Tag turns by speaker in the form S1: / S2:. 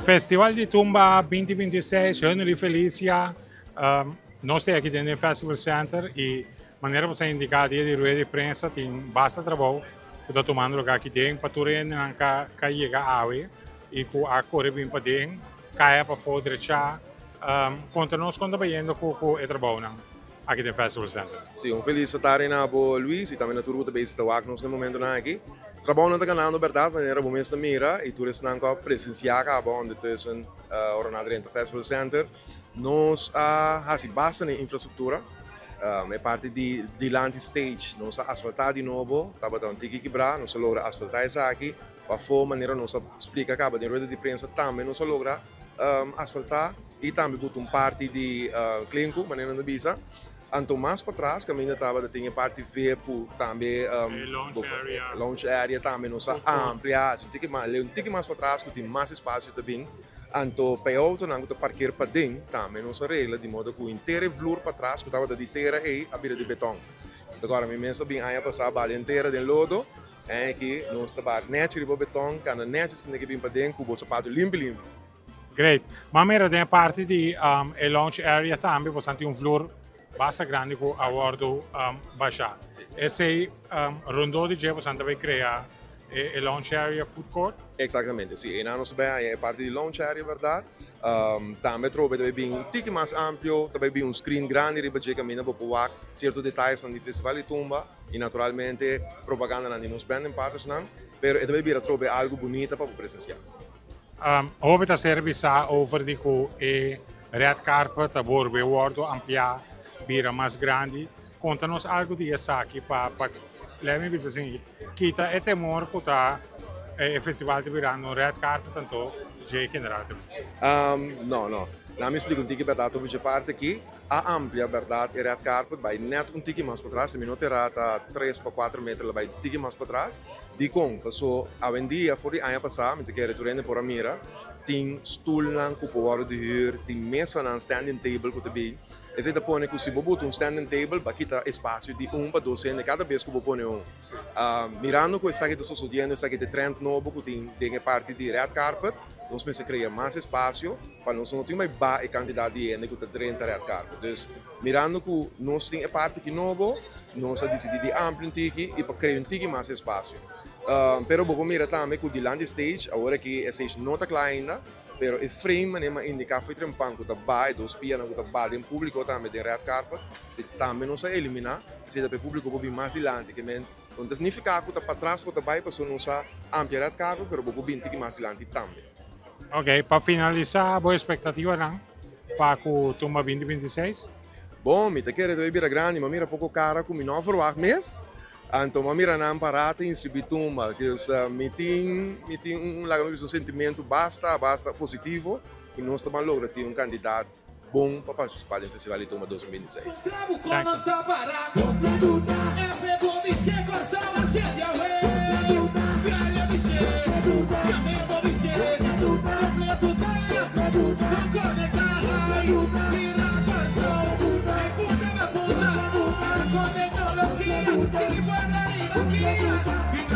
S1: Festival di Tumba 2026, Henry Felicia, nos ta aki den Festival Center y manera bo a indica dia di rueda di prensa, tin basta trabou cu ta tumando luga aki den pa tur hendenan cu a yega awe y cu a core bin paden, caya pafo drecha. Conta nos con ta bayendo cu e trabounan aki den Festival Center.
S2: Si, un feliz tardi na bo, Luis, y tambe na tur cu ta bezig ta wak nos na momentonan aki. Trabounan ta ganando, berdad, manera bo mes ta mira y tur esnan cu a presencia caba ondertussen ora nan a drenta Festival Center. Nos a haci basta na infrastructura. E parti di dilanti stage nos a asfalta di nobo, tabata un tiki kibra, nos a logra asfalta esaki. Pafo, manera nos a splica caba den rueda di prensa, tambe nos a logra asfalta y tambe buta un parti di klinko, manera nan ta bisa. Anto mas patras caminda tabata tin e parti VIP cu tambe
S1: E lounge area.
S2: Lounge area tambe nos a amplia, un tiki mas, un tiki mas patras cu tin mas espacio ta bin. Anto pa e autonan cu ta parkeer paden tambe nos a regla di modo cu henter e vloer patras cu tabata di tera ey a bira di beton. Anto awor mi mes a bin aña pasa ba den tera den lodo en aki nos ta bar nechi riba beton, cana nechi sinta ki bin paden cu bo zapato limpi limpi.
S1: Great. Ma mira den e parti di e lounge area tambe bo tin un vloer basta grandi cu a wordo basha. Esey rondó di dje bo ta bay crea e lounge area, food court?
S2: Exactamente, si. E nos bay e parti di lounge area, berdad. Tambe trobe tambe bin un tiki mas amplio, tambe bin un screen grandi riba dje caminda pa por wak cierto detalles di Festival di Tumba y naturalmente propaganda nan di nos branding partners nan, pero e tambe bira trobe algo bunita pa presencia.
S1: Hopi ta ser bisa over di cu e red carpet a bolbe wordo amplia, bira mas grandi. Conta nos algo di esaki pa laga mi bisa asina, kita e temor cu ta e festival ta birando un red carpet anto dje general tambe.
S2: No. Laga mi splica un tiki, berdad, over e parti aki. A amplia, berdad, e red carpet bay net un tiki mas patras, si mi no ta era ta 3 pa 4 meter la bay tiki mas patras. Dicon? Paso awendia, for di aña pasa, mi ta kere tur hende por a mira, tin stoelnan cu por wordo di huur, tin mesanan, standing table cu ta bin. Esey ta pone cu si bo buta un standing table, ba kita espacio di un pa dos hende cada bes cu bo pone un. Mirando cu esaki ta sucediendo, esaki ta trend nobo cu tin den e parti di red carpet, nos mester crea mas espacio pa nos no tin bay ba e cantidad di hende cu ta drenta red carpet. Dus, mirando cu nos tin e parti aki nobo, nos a dicidi di amplia un tiki y pa crea un tiki mas espacio. Pero bo por mira tambe cu dilanti stage, awor aki e stage no ta cla ainda, pero e frame manera mi a indica foi trempan cu ta ba, e dos pianan cu ta ba den publico tambe den red carpet, si tambe nos a elimina, si ta pa e publico por bin mas dilanti, ke men no ta significa cu ta patras bo ta bay pasobra nos a amplia red carpet, pero bo por bin tiki mas dilanti tambe.
S1: Ok, pa finalisa, bo expectativanan pa cu Tumba 2026?
S2: Bon, mi ta kere ta bira grandi, ma mira poco cara cu mi no a verwacht mes. Anto ma mira nan parata inscribi Tumba. Dus mi tin un, laga mi bisa, un sentimento basta, basta positivo cu nos ta ban logra tin un cantidad bon pa participa den Festival di Tumba 2026.
S1: Thanks.